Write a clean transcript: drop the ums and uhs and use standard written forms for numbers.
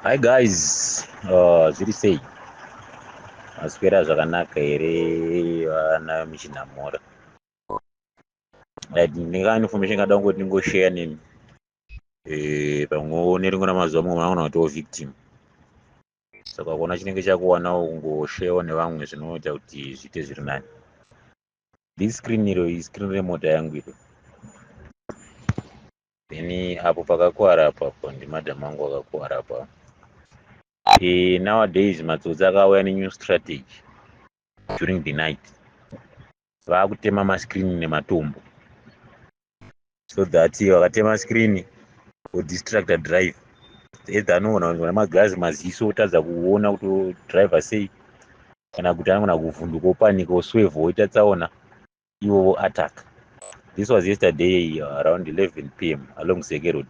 Hi guys, zviri sei? Maswera zvakanaka here vana muchinhamora? Right, ndinga information kada kungoti ndingoshare nemi. Pamwewo nerimwe ramazuva mumwe munoona kuti victim. Saka kuona chinenge chakuwanawo kungosharewo nevamwe zvinoita kuti zviite zviri nani. This screen iro iscreen remota yangu iro. Then apo pakakuwara apapo ndimadhamu angu akakuwara apapo. Nowadays matsotsi akauya nenew strategy during the night. Vaakutema mascreen nematombo so that vakatema screen vodistracta driver. Either anogona kunzwa nemagirazi maziso otadza kuona kuti driver sei, kana kuti anogona kuvhunduka opanika, oswevha, oita tsaona, ivo voattack. This was yesterday around 11 p.m. along Seke Road.